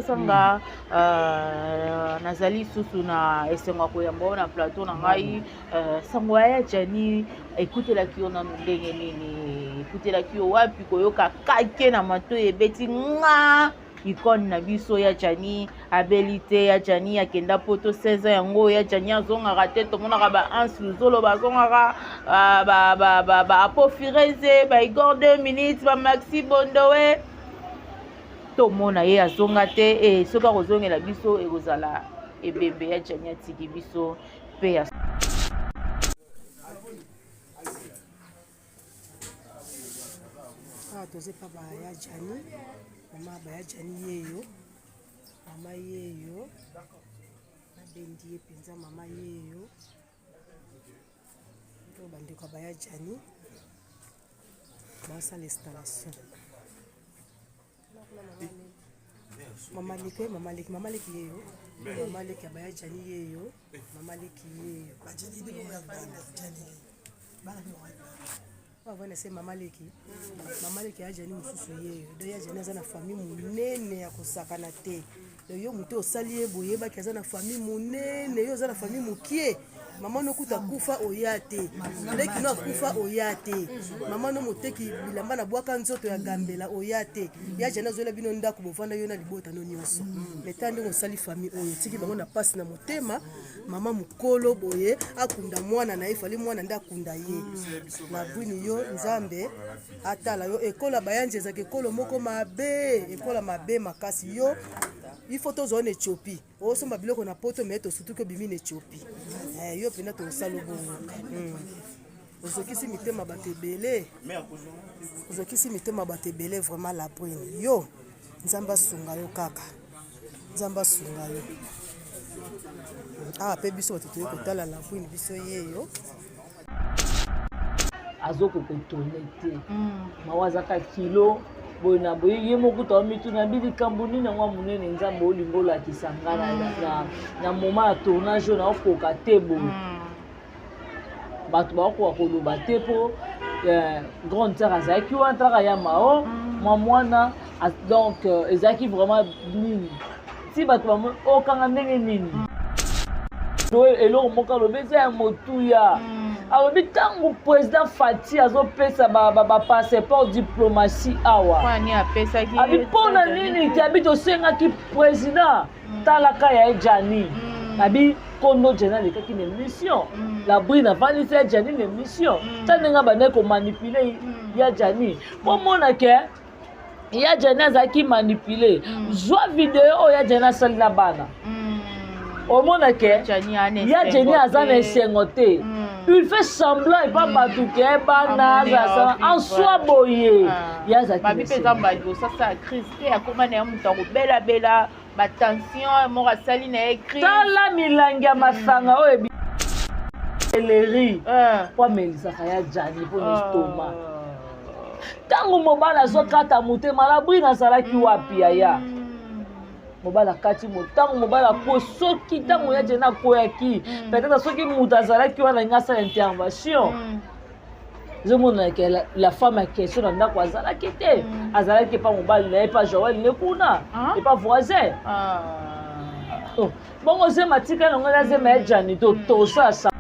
Sanga nazali susu na esengo ya koyamba yo na plateau na ngai. Sango ya Djany ekutelaki yo nanu ndenge nini? Ekutelaki yo wapi koyoka kake na matoi ebeti nga icône na biso ya Djany abeli te, ya Djany akenda poto 16 ans yango, ya Djany azongaka te, tomonaka ba Hans Luzolo bazongaka, ba Apo Fireze, ba Igor 2 minutes, ba Maxi Bondowe, tomona ye azonga te. E soki akozongela biso ekozala ebembe ya Djany atiki biso pe ya awa toza epa ba ya Djany, mama ba ya Djany yeyo, mama yeyo nabendi ye mpenza mama yeyo oyo bandeko ya ba ya Djany basala installation. Mama leki, mama leki, mama leki yeyo, mama leki ya ba ya Djany yeyo, mama leki yeyo. Avanda se mama leki, mama leki ya Djany mosusu yeyo. Donc ya Djany aza na famille monene ya kosakana te. Donc yo moto osali ye boye, yebaki aza na famille monene, yo oza na famille mokie. Mama no kuta akufa oya te, leki no akufa oya te, mama no moteki bilamba na bwaka nzoto ya gambela oya te. Ya Djany azola bino ndako bovanda yo na libota no nyonso. Mais ta ndenge osali famille oyo, otiki bango na pasi na motema. Mama mokolo boye akunda mwana na ye, fali mwana nde akunda ye. Na bwini yo Nzambe atala yo. Ekola bayanzi ezalaka ekolo moko mabe, ekola mabe makasi. Yo il faut tozwa na Ethiopie, osomba biloko na poto, me tosutuki obimi na Ethiopie. Yo mpena tosala bongo. Ozokisi mitema bato ebele, ozokisi mitema bato ebele vraiment. La brune, yo Nzambe asunga yo kaka, Nzambe asunga yo. Awa mpe biso bato toyei kotala la brune, biso yeyo. Azokoka kotourner te, mawa azaka kilo boye na boye. Ye moko kuta omituna bi likambo nini yango ya monene Nzambe olingi olakisa nga na moment ya tournage oyo naokoka te boye. Bato bakokoka koloba te mpo grande sœur azalaki wana, talaka ya mao mwa mwana. Donc ezalaki vraiment nini ti bato bamo okanga ndenge nini. Eloko moko alobi eza ya motuya. Alobi ntango président Fati azopesa bapasseport diplomatie awa, abi mpona nini te? Abi tosengaki président, talaka ya ye Djany, abi kondo Djany alekaki na émission, la brune avandisi ya Djany na émission, ta ndenge abandaki komanipuler ya Djany mpo mona ke ya Djany azalaki manipulé. Zwa video oyo ya Djany asali na bana, omona ke ya Djany aza na esengo te. Il fait semblant epa bato ke bana azala en soi boye, ye azalaki. Babi mpe eza mbali osasa crise te, akoma na ye moto akobelabela batension moko asali na ye crise. Tala milangi ya masanga oyo eleri po amelisaka ya Djany mpo na estomac. Ntango mobali azokata motema, la brune azalaki wapi? Yaya mobali akati ntango mobali ako soki ntango ya Djany akweyaki, peut-être soki moto azalaki wana alingi asala intervention. Ezomonana la, la femme ya question na ndako azalaki te, azalaki epa mobali na ye, epa Joel ne kuna, epa voisin. Oh, bongo zema tika nango eza zema ya Djany to tosasa.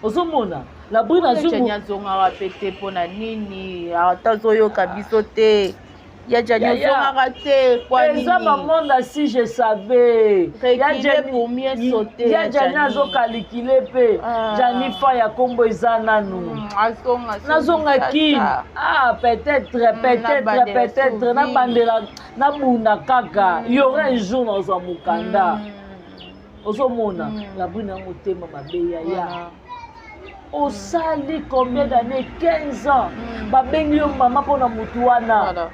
Ozomona la brune azwi azongaka pe te mpona nini? Ata azoyoka biso te, ya Djany ozongaka te. Eza bamonde si je savais. Ya Djany azokalikile mpe Djany fa ya nkombo eza nanu nazongaki. Ah, peut-être, peut-être, peut-être nabandela nabunda kaka, y aura un jour nazwa mokanda. Ozomona la brune ya motema mabe. Yaya, osali combien d'années? 15 ans. Babengi yo mama mpona motu wana.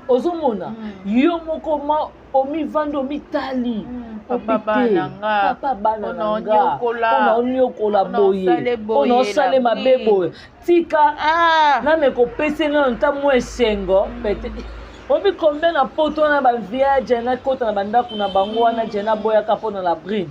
Ozomona yo moko ma omivandi, omitali. Papa bana nga, papa bana na nga, mpona oniokola boye, mpona osale mabe boye. Tika name kopesa nano nta mwa esengo. Peut-être obi combien na poto wana bavia Djany akota na bandako na bango wana. Djany aboyaka mpona la brune.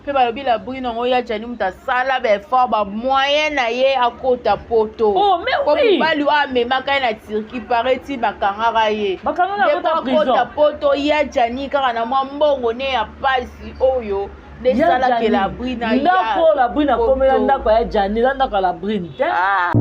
Mpe balobi la brune yango ya Djani moto asala ba effort ba moyen na ye akota poto. Oh, mais Po oui. mobali oyo amemaka ye na Turquie paraît-il bakangaka ye. Bakangaka Nde akota po prison. akota poto ya Djani kaka na mwa mbongo ne ya pasi oyo nde Ya esalaki Djani. la brune aya ndako la brune akomela poto. ndako ya Djani eza ndako ya la brune te. Ah.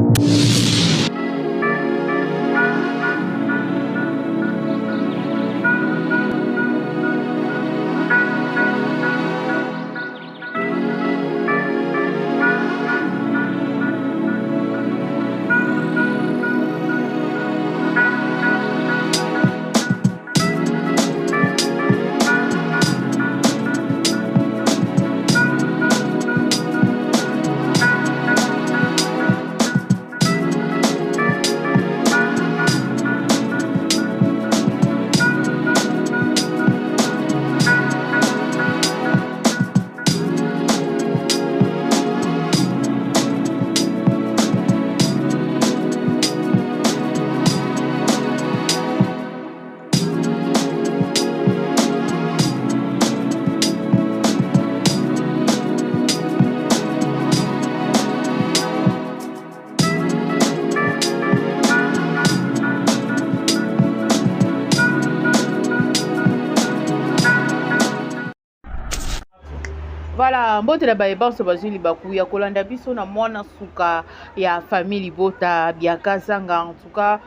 Voilà, mbote na baye banso bazwi libaku ya kolanda biso na mwana suka ya famille libota Biaka Zanga. En tout cas,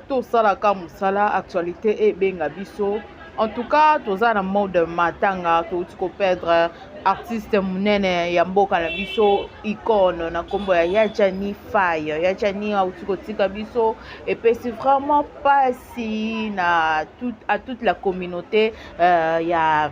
tosalaka mosala actualité ebenga biso. En tout cas, toza na mode matanga, touti koperdre artiste monene ya mboka na biso icône na nkombo ya Ya Djani Faye. Ya Djani auti kotika biso epesi vraiment pasi na tout, à toute la communauté ya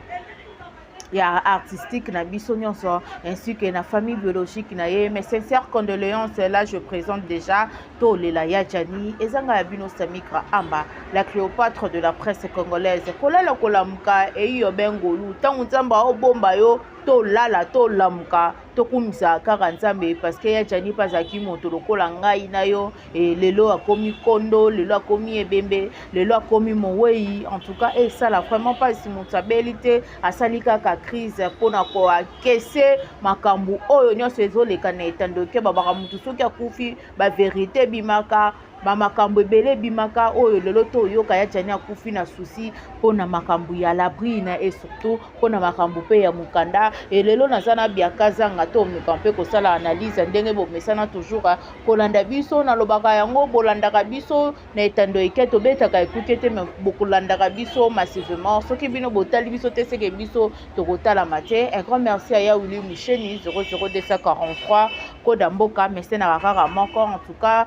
artistique na biso nyonso ainsi que na famille biologique na ye. Mes sincères condoléances, là je présente déjà tolela Ya Djani ezanga ya bino Samikra Amba, la Cléopâtre de la presse congolaise. Kolala kolamuka eyo bengolu ntango nzambe aobomba yo, tolala tolamuka tokumisa kaka nzambe parce que Ya Djani mpe azalaki moto lokola ngai na yo. E lelo akomi kondo, lelo akomi ebembe, lelo akomi mowei. En tout cas esala vraiment mpasi, moto abeli te, asali kaka crise mpona koakese makambo oyo nyonso ezoleka na etando eke babaka motu soki akufi baverité ebimaka, bamakambo ebele ebimaka oyo lelo toyoka Ya Djani akufi na susi mpona makambo ya labrine et surtout mpona makambo mpe ya mokanda. E lelo naza na Biaka Zanga, tomeka mpe kosala analyse ndenge bomesana toujours kolanda biso. Nalobaka yango, bolandaka biso na etando eke, tobetaka ekuke te, me bokolandaka biso massivement. Soki bino botali biso te, seke biso tokotalama te. Un grand merci à Yawili Musheni 00243 koda mboka mesenaka kaka moko. En tout cas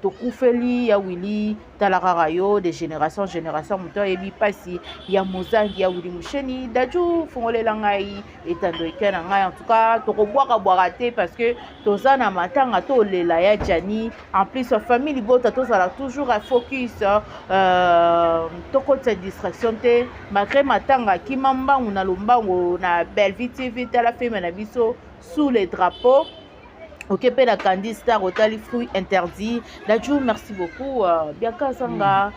tokufeli ya Willy, tala kaka yo de génération génération, moto ayebi mpasi ya mozangi ya Willy Musheni. Daju fongolela ngai etando eke na ngai. En tout cas tokobwaka-bwaka te parce que toza na matanga, tolela Ya Djani. En plus famille libota tozala toujours à focus, tokotisa distraction te malgré matanga. Kima mbangu na lombangu na Bellevue TV, tala film na biso sous les drapeaux. Ok, mpe na Candy Star otali fruit interdit. Daju, merci beaucoup. Biaka Zanga,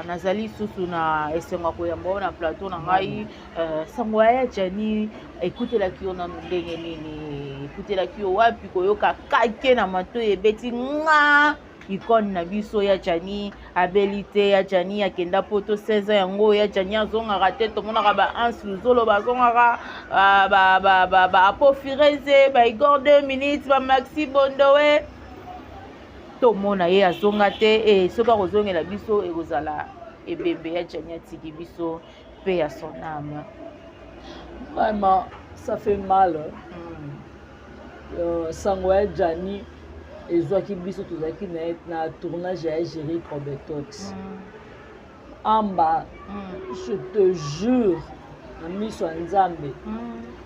nazali susu na esengo ya koyamba oyo na plateau na ngai. Sango ya Djani ekutelaki yo nanu ndenge nini? Ekutelaki yo wapi koyoka kake na matoi ebeti nga icône na biso ya Djani abeli te, ya Djani akenda poto 16 ans yango, ya Djani azongaka te? Tomonaka ba Hans Luzolo bazongaka, ba Apo Fireze, ba Igor 2 minutes, ba Maxi Bondowe, tomona ye azonga te. E soki akozongela biso ekozala ebembe ya Djani atiki biso mpe ya son âme. Vraiment, ça fait mal. Sango ya Djani ezwaki biso, tozalaki na ye na tournage ya Géri Cobetox. Amba, je te jure na miso ya Nzambe,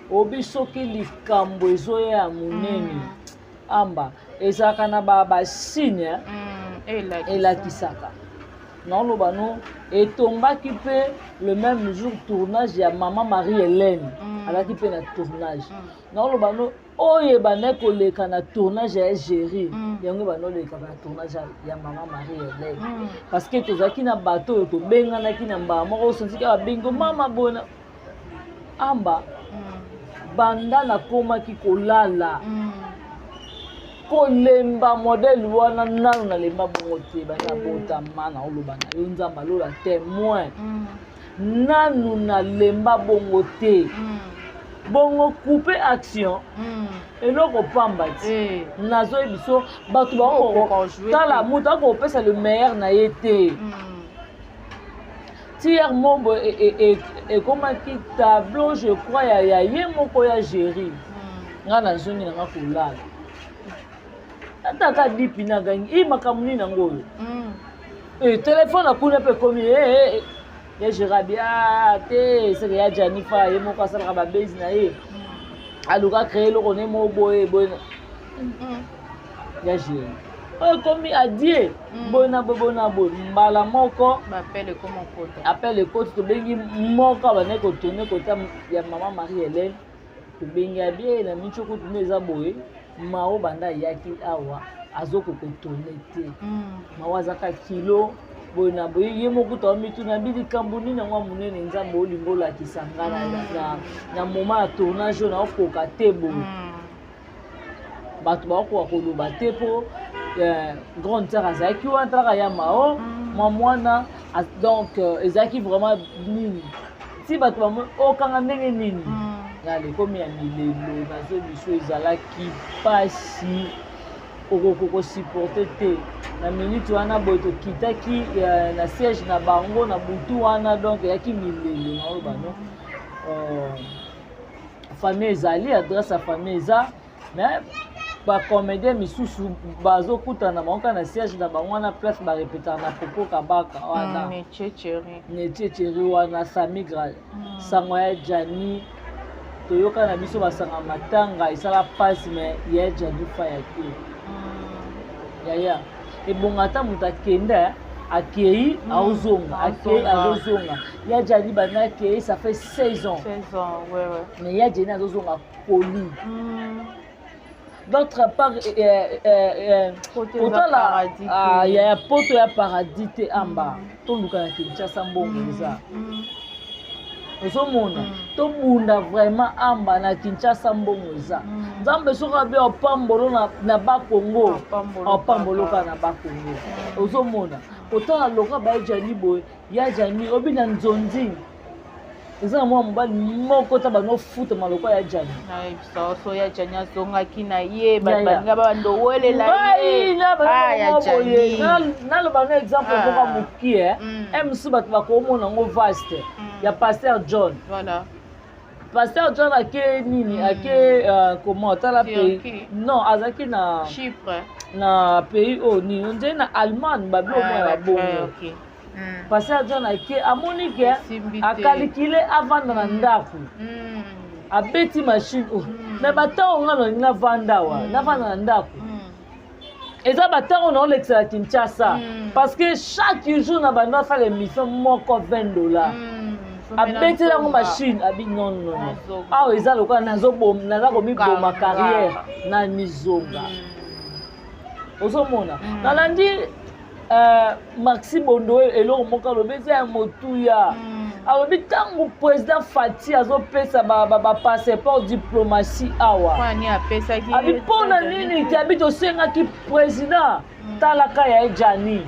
obi soki likambo ezoya ya monene, amba ezalaka na basigne elakisaka. Naoloba no etombaki mpe le même jour tournage ya mama Marie Hélène, azalaki mpe na tournage. Naoloba no oyo ebandaki koleka na tournage ya Géri, yango ebanda oleka na tournage ya mama Marie Hélène, parce que tozalaki na bato oyo tobenganaki na mbala moko. Osantiki babengi mama boye na amba. Banda nakomaki kolala, kolemba modèle wana, nano nalemba bongo te. Banda botama, naoloba na yo, Nzambe alola témoin, nanu nalemba bongo te. Bongo coupe action, eloko pamba ti. Nazoyebi biso bato bakotala, moto akopesa le meilleur na ye te. Ti hier mombo ekomaki tableau, je crois, ya ye moko ya Géri. Ngai nazongi nanga kolala, ataka dipi nagangi i makambo nini yango oyo. Telefone akuna mpe ekomi ya Géri abi te seke ya Janifa ye moko asalaka babase na ye, aluka créer eloko ne moko boye boye ya Géri oyo ekomi adie boye na boye, boye na boye, mbala moko appel ekoti. Tobengi moko abandaki kotourner kota ya mama Marie Hélène, tobengi abi na miso kutu nde eza boye. Mao banda ayaki awa azokoka kotourner te. Mao azaka kilo boye na boye, ye moko kutu amituna bi likambo nini yango ya monene Nzambe olingi olakisa nga na moment ya tournage oyo naokoka te boye. Bato bakokoka koloba te mpo grande sœur azalaki wana, talaka ya Mao mwa mwana. Donc ezalaki vraiment nini ti bato bamo okanga ndenge nini na lekomi ya milelo. Nazo biso ezalaki mpasi, okoki kosupporter te na minute wana boye. Tokitaki na siège na bango na butu wana, donc eyaki milelo. Naoloba no famille ezali, adresse ya famille eza, mais bacomédien misusu bazokutana bango kaka na siège na bango wana, place barepetaka na popo kabaka wana, netiecheri wana samigra. Sango ya Jani toyoka na biso, basanga matanga esala mpasi, mais ya Jani faya te. Yaya ebonga ata moto akende, akei, aozonga, akei, azozonga. Ya Jani banda akei, ça fait 16 ans. 16 ans, ouais. Mais ya Jani azozonga poli. D'autre part, kotala ya poto ya paradis te, amba toluka na Kinshasa mbongo eza. Ozomona, tobunda vraiment amba na Kinshasa mbongo eza. Nzambe soki abe apambolo na Bakongo, apambolo kaka na Bakongo. Ozomona, kotala loka bayejani boye, ya Jani obi na nzonzi eza na mwana mobali moko ta banofutama lokwa ya Jani. Nayebisa so ya Jani azongaki na ye, bato balinga babando welela ye. Boye naloba no exemple moko mokie e mosusu bato bakomona yango vaste, ya pasteur John. Pasteur John ake nini, ake comment, tala pays, non, azalaki na Chypre, na pays oyo nini, ondire na Allemagne, babilo moko ya babongo. Pasteur John ake, amoni ke akalikile avanda na ndako, abeti machine oyo. Mais batango nga nalingi navanda awa, navanda na ndako, eza batango naolekisa na Kinshasa, parce que chaque jour na bando asala émission moko 20 $. Abeteli yango machine, abi non, non, non, awa eza lokola naza komiboma carrière na mizonga. Ozomona, nalandi Maxi Bondo, eloko moko alobi eza ya motuya. Alobi ntango président Fati azopesa bapasseport diplomatie awa, abi mpona nini te? Abi tosengaki président, talaka ya ye Jani,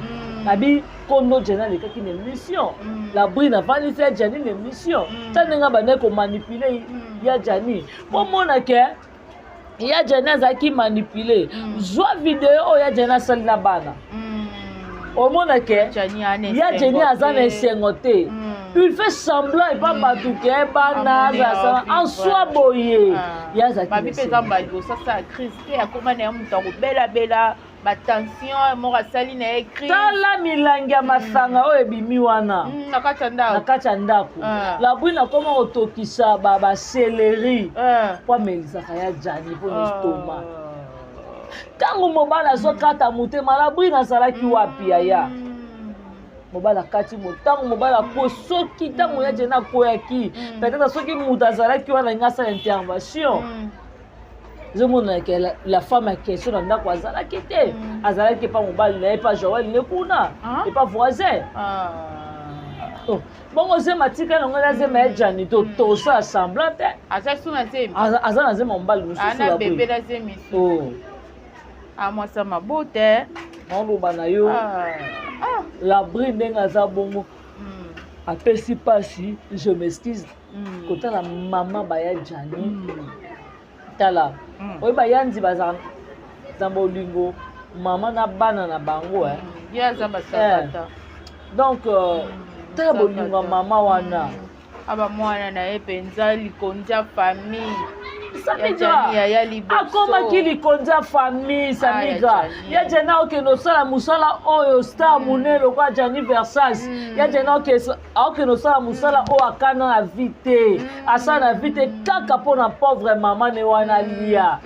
abi kondo Jani alekaki na émission La Brine, avandisi ya Jani na émission, ta ndenge abandaki komanipuler ya Jani, bomona ke ya Jani azalaki manipulé. Zwa video oyo ya Jani asali na bana, omona ke ya Jani aza na esengo te. Il fait semblant epa bato ke bana azala en soi boye, ye azalaki. Babi mpe eza mbali crise te, akóma na ye moto akobelabela batension moko, asali na ye crise. Tala milangi ya masanga oyo ebimi wana na kati ya ndako. Na kati ya ndako. Labrine akoma kotokisa bacéleri po amelisaka ya Jani mpo na estomac. Ntango mobali azokata motema, Labrine azalaki wapi? Yaya mobali akati mo, ntango mobali ako, soki ntango ya Jani akoyaki, peut-être soki moto azalaki wana alingi asala intervention. Ezomonana ke la femme ya question na ndako azalaki te, azalaki epa mobali na ye, epa Joel ne kuna, epa voisin. Oh, bongo zema tika nango eza zema ya jani to tosala semblant te. Aza su na zemi. Aza na zema mobali mosusu. Ana bebe na zemi. Oh. Amwasa mabote. Naoloba na yo. Ah. Ah. Labri ndenge aza bongo. Apesi pasi, je m'excuse. Kotala mama baya Jani. Tala. Oyo bayanzi bazala na bolingo mama na bana na bango eh. Ye aza basakata. Donc tala bolingo ya mama wana. Aba mwana na ye mpenza likonzi ya famille. Samigra akomaki likonzi ya famille. Samigra ya Jani akokende osala mosala oyo star monene lokola Jani Versace. Ya Jani aokende osala mosala oyo akana na vie te, asala na vie te, kaka mpo na pauvre mama ne wana alia,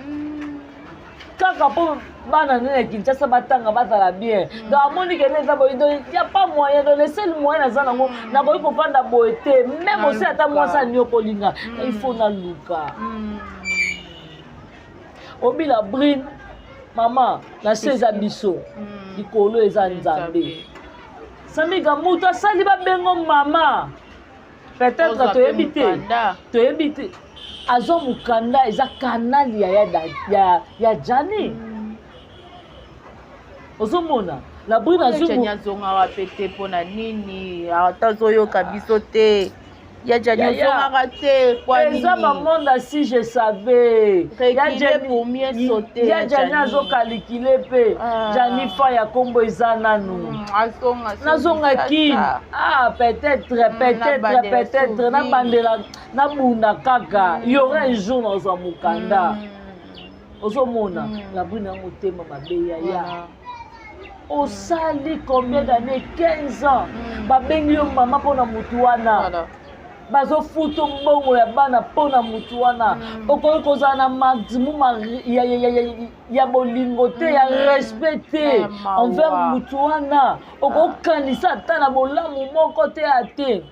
kaka mpo bana nene ya Kinshasa batanga, bazala bien. Donc amoni kende eza boye, donc y a pas moyen. Donc le seul moyen naza nango, nakoki kovanda boye te, même aussi ata mwasi aniokolinga, il faut naluka. Obila Brine, mama na se eza biso, likolo eza Nzambe. Samiga moto asali babengo mama, peut-être toyebi te, toyebi te. Azwa mokanda, eza canal ya Jani. Ozomona la Brine azwi azongaka pe te. Mpo na nini ata azoyoka biso te? Ya Jani ozongaka te. Eza bamonde. Si je savais, ya Jani azokalikile mpe Jani fa ya nkombo eza nanu. Nazonga Kini, ah, peut-être, peut-être, peut-être nabandela, nabunda kaka, y aura un jour nazwa mokanda. Ozomona la Brine ya motema mabe. Yaya, osali combien d'années? 15 ans. Babengi yo mama mpona motu wana, bazofuta mbongo ya bana mpona motu wana. Okoki kozala na maximum ya bolingo te, ya respect te envers motu wana. Okokanisa ata na bolamu moko te ya te.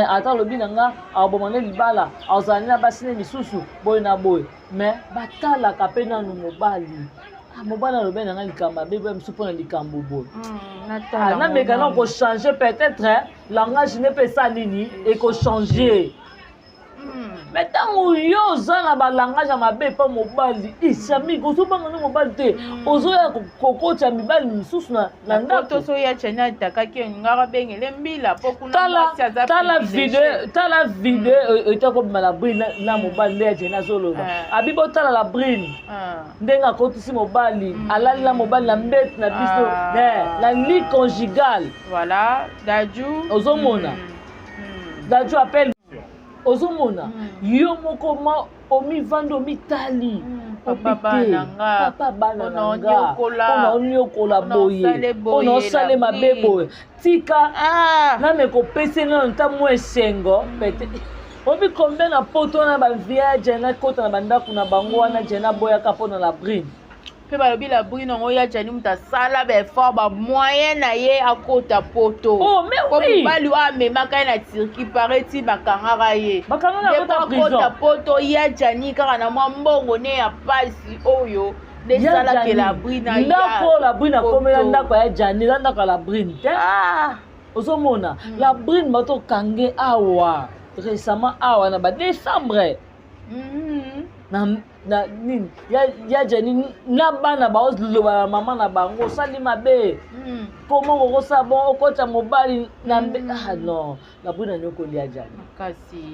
Ata alobi na nga aboma nde libala, azala nde na basi nde misusu boye na boye, mais batalaka mpe nanu mobali. Mobali alobi na nga likambo mabe boye mosusu mpona likambo boye, nameka na kochange peut-être langage ne mpe esa nini ekochange. Mais ntango yo oza na balangage ya mabe mpa mobali, isamiki ozobanga nde mobali te, ozoya kokotya mibali misusu na ndako. Soya chani atakaki ngaka bengele mbila mpo kuna. Tala video, tala video eta kobima la Brine na mobali nde ya Jeni azoloba. Abi botala la Brine ndenge akotisi mobali, alali na mobali na mbeto na biso, na lit conjugal. Voilà, Daju. Ozomona Daju appel. Ozomona yo moko ma omivandi, omitali. Papa bana nga. Papa bana na nga, mpona oniokola boye, mpona osale mabe boye, tika name kopesa nano nta mwa esengo. Pete obi combien na poto wana bavia Jani akota na bandako na bango wana, Jani aboyaka mpona la Brine. Mpe balobi la Brine yango ya Jani moto asala baeffort, bamoyen na ye akota poto. Oh, mais oui. Mobali oyo amemaka ye na Turquie, pareti bakangaka ye. Bakangaka. Akota poto ya Jani kaka na mwa mbongo ne ya pasi oyo nde esalaki la Brine. Ndako la Brine akomela, ndako ya Jani eza ndako ya la Brine te. Ozomona la Brine bato kange awa récemment awa na badécembre na nini ya Jani na bana baoloba na mama na bango: "Osali mabe, komo kokosala bon okota mobali na mbe." Ah non, la Brine anyokoli ya Jani,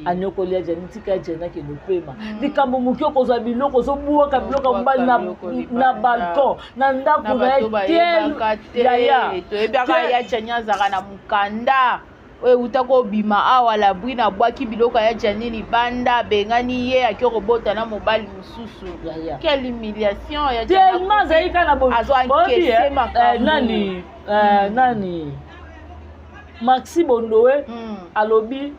anyokoli ya Jani. Tika ya Jani akende opema. Likambo moke okozwa biloko, ozobwaka biloko ya mobali na balcon na ndako na ye te. Yaya, toyebaka ya Jani azalaka na mokanda oyo euta kobima awa. La Brine abwaki biloko ya Jani libanda, abengani ye, ake kobota na mobali mosusu. Quelle humiliation! Ya tellement azali kaka na Azo encaisser makambo. Nani, Maxi Bondowe alobi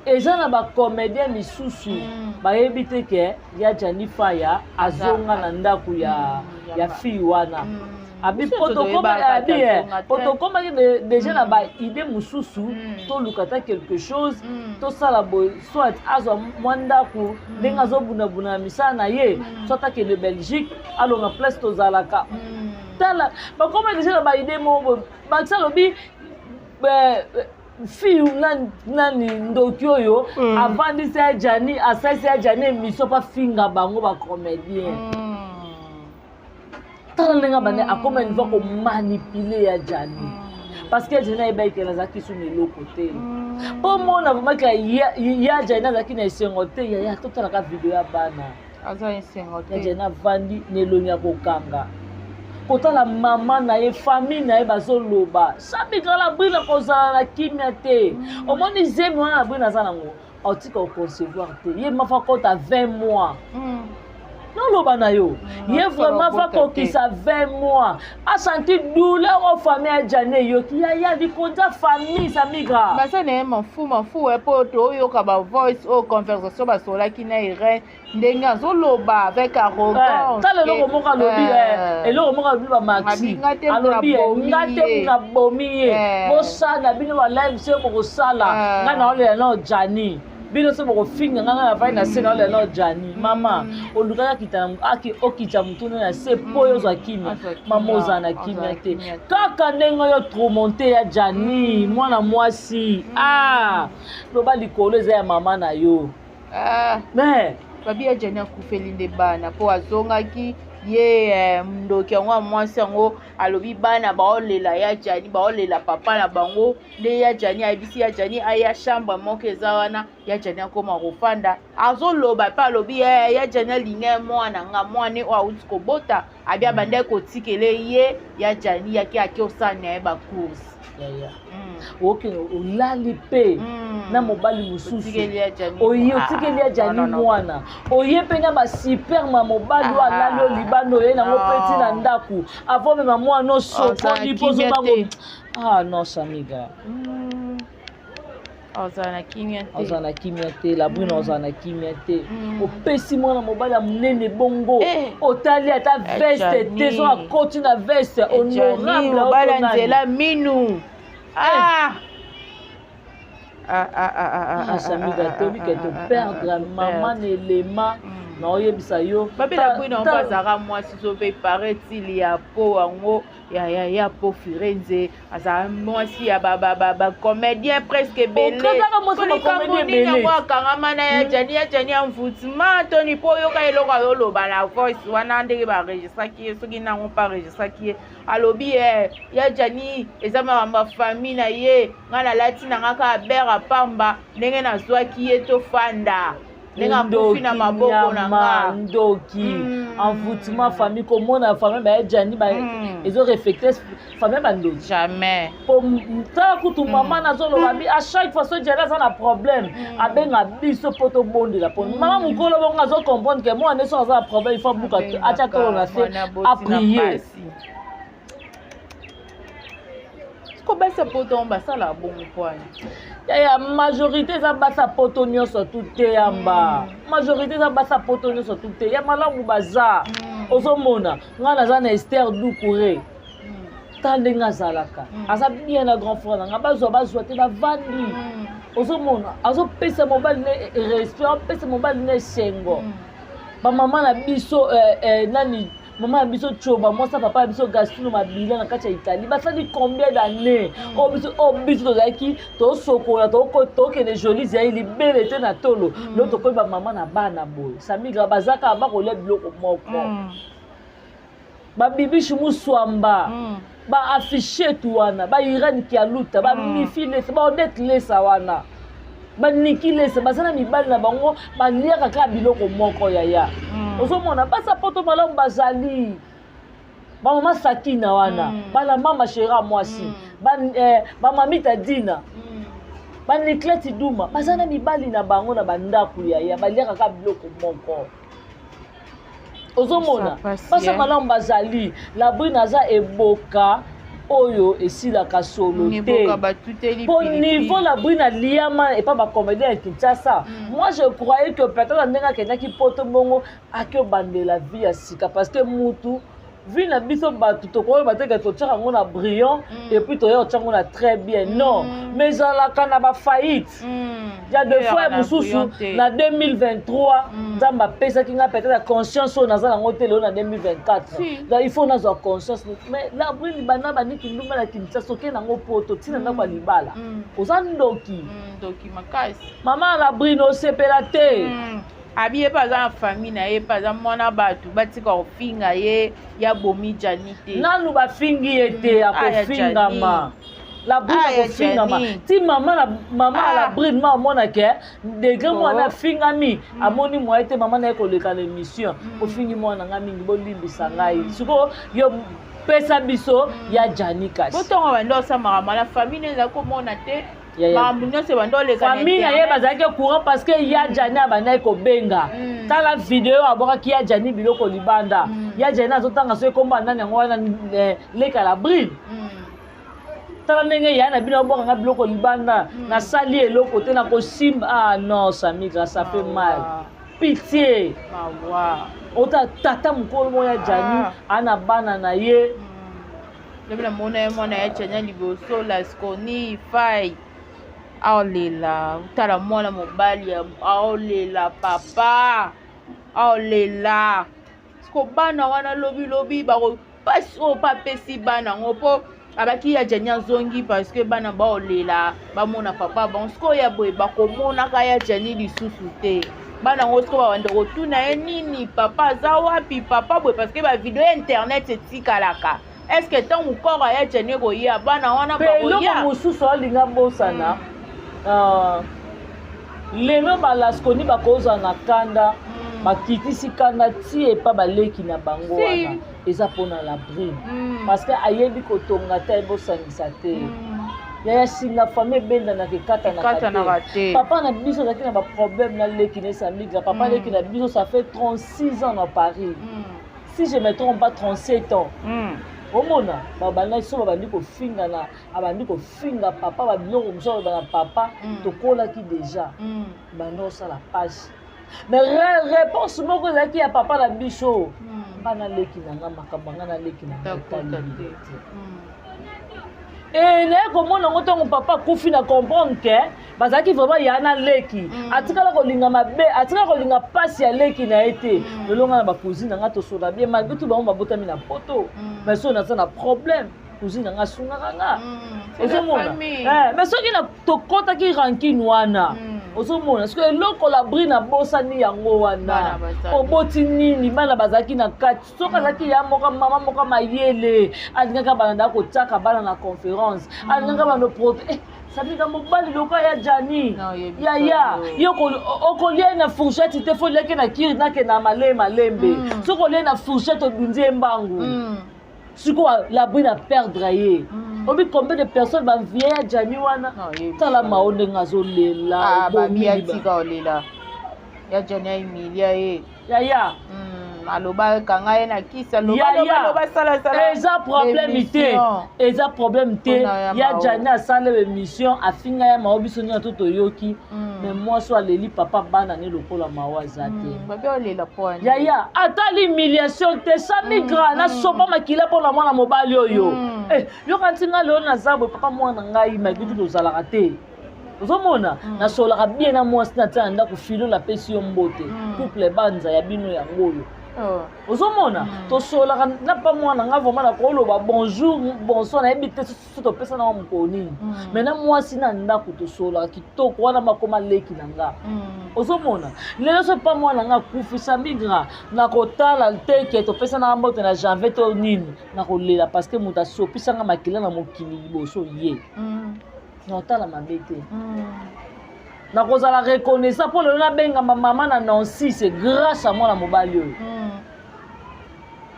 eza na bacomédien misusu bayebi te ke ya Jani Faya azonga na ndako ya fille wana. Abi Biso po toyebaka abi te azonga po te. Tokomaki déjà na baidée mosusu, toluka ata quelque chose, tosala boye, soit azwa mwa ndako ndenge azobundabunda na misala na ye, soit akende Belgique, alonga place tozalaka. Tala, bakoma déjà na baidée moko boye. Maxi alobi Fille nani, nani ndoki oyo avandisi ya Jani, asalisi ya Jani émission mpo afinga bango bacomédien. Tala ndenge abandi, akoma niveau komanipuler ya Jani, parce que Jani ayebaki ke nazalaki suna eloko te. Mpo mona vraiment ke ya Jani azalaki na esengo te. Yaya, totalaka video ya bana. Aza esengo Ya te. Jani avandi na elongi ya kokanga, kotala mama na ye, famille na ye bazoloba. Samigra, la brine kozala na kimia te. Omoni zemi wana, la brine aza nango, aotika koconcevoir te. Ye mafa kota 20 mois. Noloba na yo, ye vraiment va akobota te. Kokisa 20 mois, asanti douleur oyo famille ya Jani eyoki. Yaya, likonza famille, Samigra. Baza na ye mafu mafu mpo toyoka bavoice oyo, conversation basolaki na Irene, ndenge azoloba avec arrogance. Tala eloko moko alobi, eloko moko alobi, bamaxi. Abi, nga te Alobi nabomi nga te ye. nabomi ye. Bosala bino balive se bokosala. Nga naolela nao Jani, bino so bokofinga nga, nga navai na se, naolela nao Jani. Mama, olukaki okita motuna na se mpo oyo ozwa kimia. Azwa kimia, Mama, ozala na azwa kimia te. kimia te. Kaka ndenge oyo tourmente ya Jani, mwana mwasi, ah, loba likolo eza ya mama na yo. Ah, mais babi ya Jani akufeli nde bana mpo azongaki ye, ndoki yango ya mwasi yango alobi bana baolela ya Jani, baolela papa na bango. Nde ya Jani ayebisi ya Jani aya chambre moko eza wana. Ya Jani akoma kofanda, azoloba mpe alobi ya Jani alingi ye mwana nga, mwana oyo awuti kobota. Abi abandaki kotikele ye ya Jani, yaki ake osala na ye bacourse. Yaya, okende olali mpe na mobali mosusu. Otikeli ya Jani. Oye Ah, otikeli ya Jani non, non, non. mwana, oye mpe na basuperme ya mobali oyo alali oyo libanda, oye nango mpe ti na ndako avant mema mwana osokoli mpo Ozala kimia ozobango. te. Ah non, Samiga. Ozala na kimia te. Ozala na kimia te, la brune, ozala na kimia te. Opesi mwana mobali ya monene bongo, otali ata veste te. Jani. So akoti na veste honorable. Mobali ya oto nani? nzela minu. Ah! Ah, ah, ah, ah, ah, Ah, Samiga, ah, toyebi ke ah, ah, toperdre ah, mama na elema. Naoyebisa yo. Babela bwino mpo azalaka mwasi so mpe paraît-il ya po yango ya po Firenze, azala mwasi ya bacomédien presque ebele. Okazaka mwasi ya Likambo bacomédien nini ebele. yango akangama na ya Jani, ya Jani ya mvutima toni mpo oyoka eloko azoloba na voice wana, ndenge baregistraki ye, soki nango mpe aregistraki ye, alobi ya Jani eza makambo ya famille na ye, ngai nalati na nga kaka bere apamba, ndenge nazwaki ye tofanda, ndenge akufi na maboko na nga. Ndoki. Envoûtement famille, komona famille baya Jani ezoreflecte famille bandoki. Jamais. Po tala kutu mama nazoloba bi, à chaque fois so Jani aza na problème, abenga biso mpo tobondela mpo mama mokolo bongo azocomprendre ke mwana nde so aza na problème, il faut abuka, atia tolo na se, aprier. Kobasa poto basala bongo pwani. Yaya, majorité eza basa poto nyonso tu te. Yamba, majorité eza basa poto nyonso tu te. Ya malamu baza. Ozomona ngai naza na Ester Dukure, tala ndenge azalaka, aza bien na grand frère na ngai, bazwa bazwa te, bavandi. Ozomona azopesa mobali ne respect, apesa mobali ne esengo. Bamama na biso, nani, mama na biso Tioba, mwasi ya papa na biso Gastino Mabila na kati ya Italie, basali combien d'année oyo biso tozalaki tosokola, tokende joli zai libele te na tolo. Lelo tokomi bamama na bana boye. Samigra, baza kaka bakolia biloko moko. Babibishi Muswamba, baaffiche tu wana, bairane Kialuta, bamifi lesa, baodete lesa wana, baniki lesa, baza na mibali na bango, baliaka kaka biloko moko. Yaya, ozomona basa poto malamu bazali, bamama Sakina wana, bana mama Shera mwasi, bamamita Dina, banikleti Duma, baza na mibali na bango na bandako. Yaya, baliaka kaka biloko moko. Ozomona basa malamu bazali. La brune aza eboka oyo esilaka solo te, po niveau la brune aliama epa bacomédien ya Kinshasa, moi je croyais que peut-être ndenge akendaki poto bongo, ake obandela vie ya sika, parce que mutu Vie na biso bato tokoyeba te ke totyaka yango na brillant et puis toya kotya yango na très bien, non, mais ezalaka na bafaillite. Ya de fois mosusu na 2023, Nzambe apesaki ngai peut-être conscience oyo naza nango te lelo na 2024. Donc il faut nazwa conscience. Mais Labrine, banda baniki ndumba na Kinshasa, oke nango poto, ntina ndako ya libala, oza ndoki. Ndoki makasi. Mama Labrine, osepela te. Abi ye mpe aza na famille na ye, mpe aza mwana bato, batika kofinga ye, ya bomi Jani te. Nanu bafingi ye te. Akofingama, Labrine akofingama ti mama na mama. Labrine ma amona ke degré mwana afingami, amoni moye te. Mama na ye koleka na émission, ofingi mwana nga mingi, bolimbisa ngai. Sikoyo yo pesa biso ya Jani kasi. Botongo bando osamaka mala famille ne ezali komona te makambo nyonso bando oleka. Famille na ye bazalaki courant parce que ya Jani abandaki kobenga. Tala video abwakaki ya Jani biloko libanda. Ya Jani azotanga so ekomba nani yango wana, leka Labrine. Tala ndenge ya na bino abwakanga biloko libanda, nasali eloko te, nakosimba. Ah non, Samigra, ça fait mal, pitié. Ota tata mokolo moko ya Jani ana bana na ye. Lobi namona ye mwana ya Jani ya liboso, Lasconi Fai, aolela. Tala mwana mobali aolela, papa aolela. Siko bana wana lobilobi bako mpasi oyo mpe apesi bana yango, mpo abaki ya Jani azongi parce que bana baolela bamona papa bango. Sikoyo ya boye bakomonaka ya Jani lisusu te. Bana yango sikoyo babanda kotuna ye nini, papa aza wapi, papa boye, parce que bavideo ya internet etikalaka. Est ce que ntango corps ya Jani ekoya, bana wana mpe eloko mosusu alinga bosana, lelo balaskoni bakozala na kanda, bakitisi kanda ti epa baleki na bango wana, eza mpona Labrine, parce que ayebi kotonga te, ayebi osangisa te. Yaya, singa famille ebendanaka, ekatanaka te. Papa na biso azalaki na baproblème na leki na Esamigra. Papa leki na biso, ça fait 36 ans na Paris, si je me trompe pas, 37 ans. Omona babandaki so babandi kofingana, abandi kofinga papa, babiloko mosusu aloba na papa. Tokolaki déjà, banda osala pasi, mais réponse moko ezalaki ya papa na biso: nga naleki na nga, makambo nga naleki na nga etali te. E naye komona yango ntango papa akufi, na comprendre ke bazalaki vraiment ya na leki. Atikala kolinga mabe, atikala kolinga mpasi ya leki na ye te. Lelo nga na bacousine na nga tosola bien, malgré tout bango babotami na poto, mais soki naza na problème, cousine na nga asungaka nga. Ozomona, mais soki tokɔtaki rancune wana, ozomona soki eloko Labrine abosani yango wana, oboti nini, bana bazalaki na kati. Soki azalaki ya moko, mama moko mayele, alingaka banda kotiaka bana na conférence, alingaka bando prote sabika mobali loka ya Jani. Yaya, yo okolia na fourchette te, fo oliaki na kiri, nakenda malembe malembe. Soki olie na fourchette, odundi ye mbangu. Sikoyo Labrine aperdre ye. Obi combien de personnes bavie ya Jani wana? Tala mao ndenge azolela. Tika olela, ya Jani ahumilia ye. Yaya. Aloba kanga ye na kisi, aloba salasala. Eza problème te, eza problème te. Ya Jani asala émission, afinga ya Mao, biso nyonso to toyoki. Mais mwasi aleli papa bana ne lokola Mao aza te. Yaya, atali humiliation te. Samigra, nasopa makila mpona mwana mobali oyo. Yoka ntinga lelo naza boye, papa mwana ngai malgré tout tozalaka te. Ozomona, nasolaka bien na mwasi na tia na ndako. Filo, napesi yo mbote. Couple banza ya bino yango oyo. Ozomona, tosolaka na pa mwana nga vraiment, nakoloba bonjour, bonsoir, nayebi te so topesa nango mokolo nini, mais na mwasi na ndako tosolaka kitoko wana, makoma leki na nga. Ozomona, lelo so pa mwana nga akufi, Samigra, nakotala te ke topesanaka mbote na janvier to nini, nakolela parce que moto asopisanga makila na mokili liboso ye. Naotala mabe te, nakozala reconnaissant mpo lelo nabengama mama na Nancy, c'est grâce à mwana mobali oyo.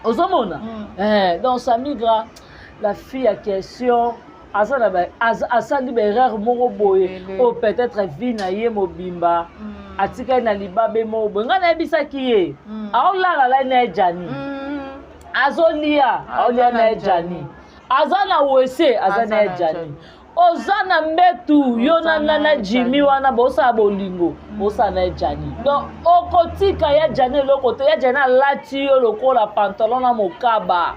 Ozomona, donc Samigra, la fille ya question aza na asali baerreur moko boye oyo peut-être vie na ye mobimba atikali na libabe moko boye. Ngai nayebisaki ye, aolala lai na ye Jani, azolia, aolia na ye Jani, aza na wese, aza na ye Jani. Oza na mbetu yo na na na Jimmy wana bosala bolingo, bosala na Jani. Donc okotika ya Jani eloko te, ya Jani alati yo lokola pantalon na mokaba.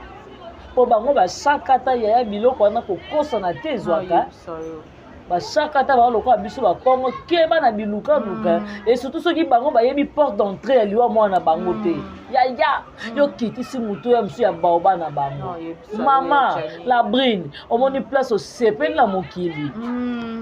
Po bango basakata yaya biloko wana kokosana te ezwaka. Basakata bango lokola biso bakongo keba na bilukaluka et surtout soki bango bayebi porte d'entrée ya liwa mwana na bango te. Yaya yo kitisi motu ya mosusu ya baoba na bango. Mama la brine omoni place osepeli na mokili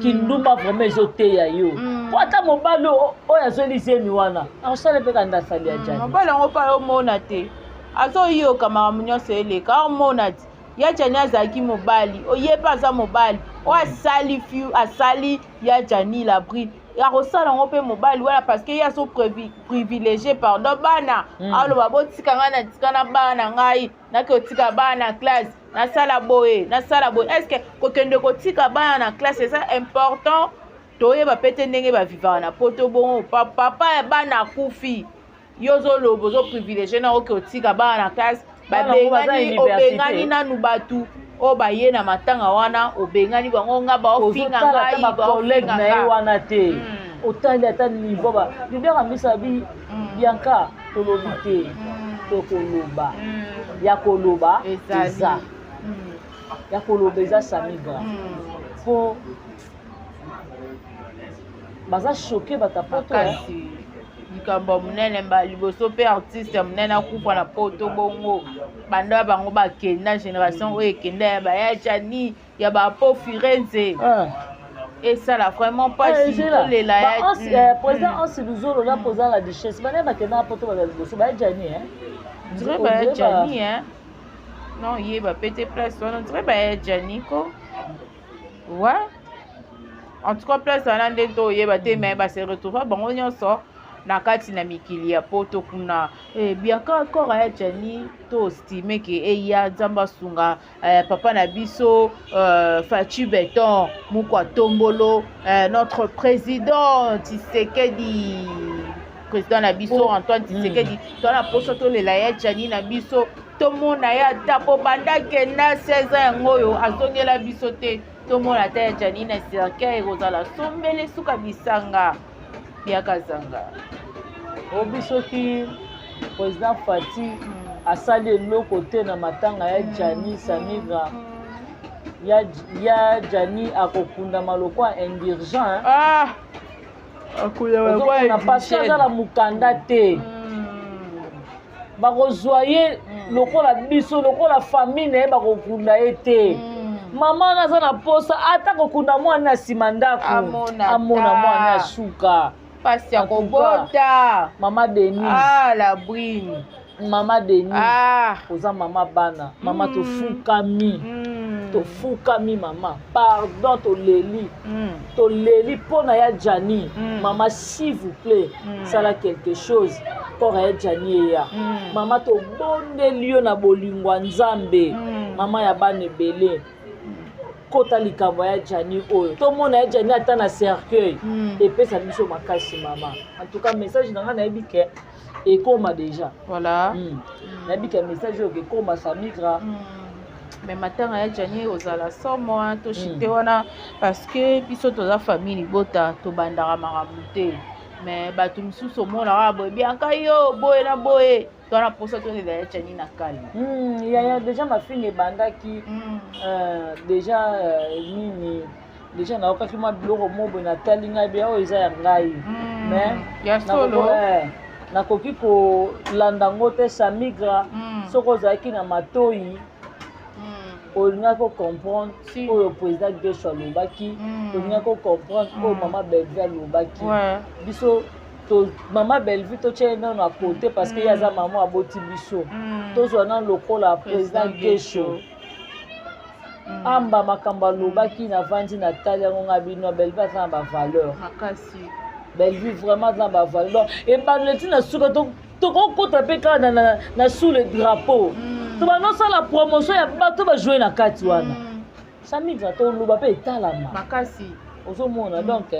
kindumba vraiment ezoteya yo po ata mobali oyo azweli zemi wana akosala mpe kanda asali ya Jani. Mobali yango mpe ayomona te, azoyoka makambo nyonso eleka, aomona te. Ya Jani azalaki mobali, ye mpe aza mobali oyo asali fiu, asali ya Jani la brine, akosala yango mpe mobali wana parce que ye azo privilégié pardon bana. Aloba botika ngai na tika na bana na ngai, nake kotika bana na classe, nasala boye, nasala boye. Est ce que kokende kotika bana na classe eza important? Toyeba pe te ndenge bavivaka na poto. Bongo papa ya bana akufi, yo ozoloba ozoprivilégie na oke otika bana na classe, babengani, obengani nanu bato oyo baye na matanga wana, obengani bango, nga baofinga ngai. Bacollègue na ye wana te, otali ata niveau ba leader amisa bi Bianca, tolobi te, tokoloba ya koloba eza ya koloba eza Samigra po baza choqué bato ya poto. Likambo ya monene mba liboso mpe artiste ya monene akufa na poto bongo, banda bango bakenda, génération oyo ekenda ya baya Jani, ya bapo Firenze, esala vraiment mpasi tolela. Ya président Ansi Luzolo na président La Duchesse bana bakenda poto baza liboso baya Jani. Dirait baya Jani, non, yeba pe te place wana, dirait baya Jani ko. Ouais, en tout cas place wana nde toyeba te, mais base retrouva bango nyonso na kati na mikili ya poto kuna. Bianca, corps ya Jani toestime ke eya, Nzambe asunga papa na biso Faci Beton Mukwa Tombolo, notre président Tshisekedi, président na biso Antoine Tshisekedi. Toza na poso tolela ya Jani na biso, tomona ye ata po banda kenda 16 ans yango oyo azongela biso te, tomona ata ya Jani na cercueil, ekozala sombele suka bisanga biaka zanga. Obi soki président Fati asali eloko te na matanga ya Jani Samigra, ya Jani akokundama lokwa indigent. Ah, parce que aza na mokanda te, bakozwa ye lokola biso, lokola famille na ye, bakokunda ye te. Mama wana aza na posa ata kokunda mwana na nsima ndako, amona mwana ya suka. Pasi ya kobota. Mama Denise. Ah, la brine. Mama Denise, oza mama bana, mama, tofukami, tofukami mama, pardon, toleli, toleli mpo na ya Jani. Mama, s'il vous plaît, sala quelque chose, corps ya Jani eya. Mama, tobondeli yo na bolingo ya Nzambe. Mama ya bana ebele, kota likambo ya Jani oyo, tomona ya Jani ata na cercueil, epesa biso makasi mama. En tout cas message na ngai nayebi ke ekoma déjà. Voilà. Nayebi ke message oyo ekoma, Samigra. Mais matanga ya Jani ozala somo, toshite wana parce que biso toza famille libota, tobandaka makambo te, mais bato mosusu omonaka boye, Bianka yo boye na boye, towana mposa tolela ya Jani na kali. Yaya, déjà mafinga ebandaki déjà nini, déjà nayokaki mwa biloko mo boye, natali ngai be oyo eza ya ngai, mais ya solo. Nakoki kolanda yango te, Samigra. Soki ozalaki na matoi, olingaki kocomprendre oyo président Gesho alobaki, olingaki kocomprendre oyo mama Bellevue alobaki. Biso mama Bellevue totia ye nano à côté parce que ye aza mama aboti biso. Tozwa nano lokola président Gesho amba makambo alobaki, navandi natali yango nga bino, Bellevue aza na bavaleur. Makasi. Bellevue vraiment aza na bavaleur, donc ebandela ntina suka tokokota mpe kaka na sous le drapeau, to banosala promotion ya bato bajoue na kati wana. Samigra, toloba mpe etalama. Makasi. Ozomona, donc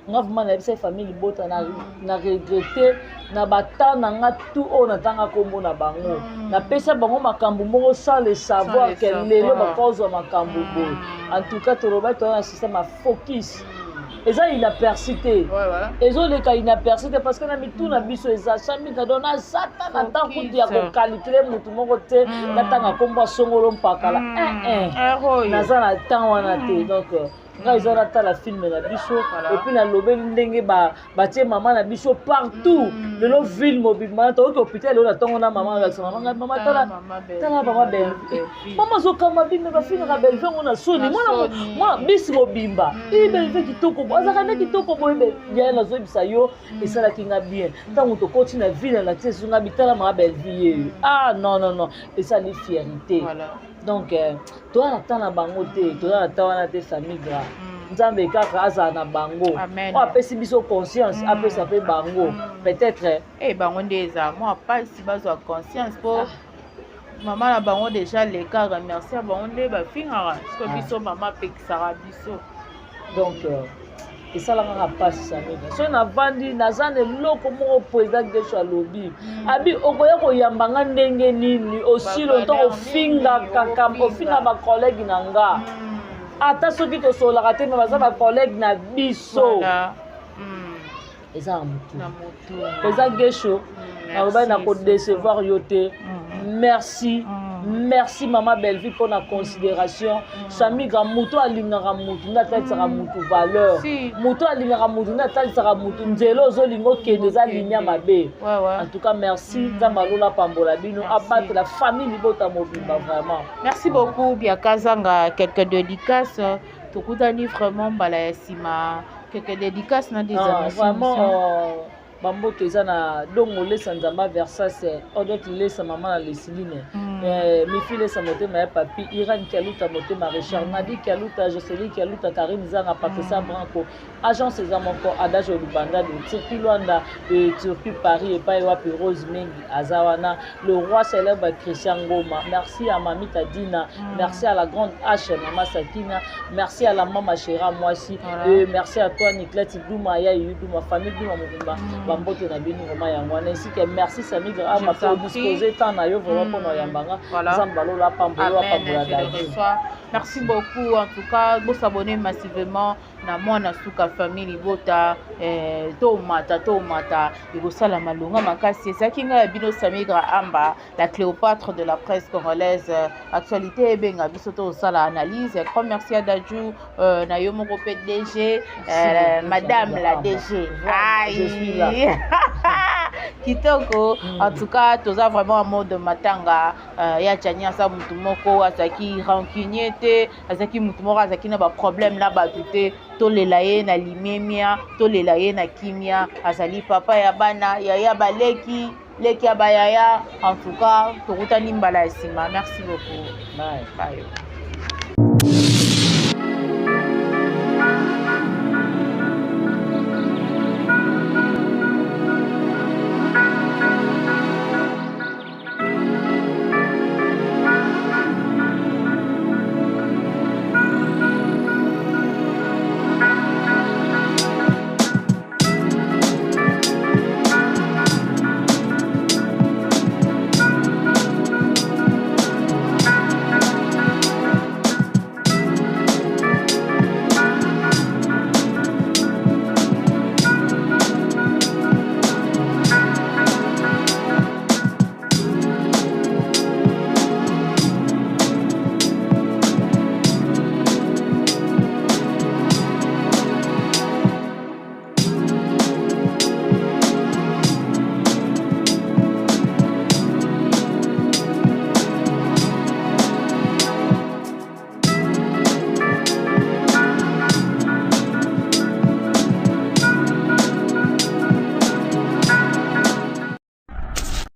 nga vraiment nayebisa famille libota na regrete na bata na nga tu oyo natanga nkombo na bango, napesa bango makambo moko sans le savoir ke lelo bakozwa makambo boye. En tout cas tolobaki toza na système ya focus. Eza inaperçu te, ezoleka inaperçu te, parce que na mitu na biso eza Samika. Donc naza ta na temps kutu ya kocalculer motu moko te. Natanga nkombo ya songolo mpakala, naza na temps wana te. Donc ngai eza natala film na biso et puis nalobeli ndenge batie mama na biso partout. Lelo ville mobimba tokoki hôpital, lelo na ntongo na mama alakisa mama ngai: "Mama, tala, tala mama Bellevue." Mama azokamba bime, bafingaka Bellevue yango na soni. Mwana bisi mobimba i Bellevue kitoko, azalaka nde kitoko boye. Ya nazoyebisa yo, esalaki nga bien ntango tokoti na ville, nalakisi esu nga bitala mama Bellevue yeyo. Ah non, non, non, esali fierté. Donc toza na temps na bango te, toza na temps wana te. Samigra, Nzambe kaka azala na bango. Oyo apesi biso conscience, apesa mpe bango peut-être. E bango nde eza mwa mpasi bazwa conscience, mpo mama na bango déjà leka remercier ya bango nde bafingaka siko biso, mama apekisaka biso. Donc esalaka kaka mpasi. Samina, soki navandi, naza na eloko moko. Président Gesho alobi abi okoya koyamba nga ndenge nini osilo to ofingaka, ofinga bacollègue na nga. Ata soki tosololaka te, me baza bacollègue na biso. Eza na motu. Président Gesho, nalobaki na kodécevoir yo te. Merci, merci mama Bellevue mpona considération. Samigra, motu alingaka mutu nde atalisaka mutu valeur. Motu alingaka mutu nde atalisaka mutu nzela ozolinga okende eza linia mabe. En tout cas merci. Nzambe alola apambola bino, abatela famille libota mobimba vraiment. Merci beaucoup Biakazanga. Quelques dédicaces, tokutani vraiment mbala ya nsima. Quelques dédicaces na des Vraiment, bamboto eza na Dongo Lesa, Nzamba Versas, Odette Lesa, mama na Lesiline, Mifi Lesa, motema ya papi Irane Kialuta, motema Richard, Nadi Kialuta, Jocelyn Kialuta, Karine Zanga, Patricia Branco, agence eza moko, Adage Olubanda de Turquie Lwanda, de Turquie Paris, epai wapi Rose Mengi aza wana, le roi célèbre Christian Ngoma. Merci à Mamita Dina, merci à la grande H mama Sakina, merci à la mama Chera Mwasi, et merci à toi Niclette Duma ya Yuduma, famille Duma mobimba. Bambote na bino vraiment yango wana, ainsi que merci Samigra ama mpe odispose temps na yo vraiment mpona oyambanga. Nzambe alola apambola, apambola Dadi. Merci beaucoup. En tout cas, bosabonner massivement na Mwana Suka Famille Libota. Tomata, tomata, ekosala malonga makasi. Ezalaki ngai ya bino Samigra Amba, la Cléopâtre de la presse congolaise. Actualité ebenga biso tosala analyse. Grand merci à Daju, na yo moko mpe DG, madame la DG. Aïe, kitoko. En tout cas toza vraiment en mode matanga. Ya Jani aza mutu moko azalaki rancunier te, azalaki mutu moko azalaki na baproblème na bato te. Tolela ye na limemia, tolela ye na kimia. Azali papa ya bana, yaya baleki, leki ya bayaya. En tout cas tokutani mbala ya nsima. Merci beaucoup. Bye. Bye.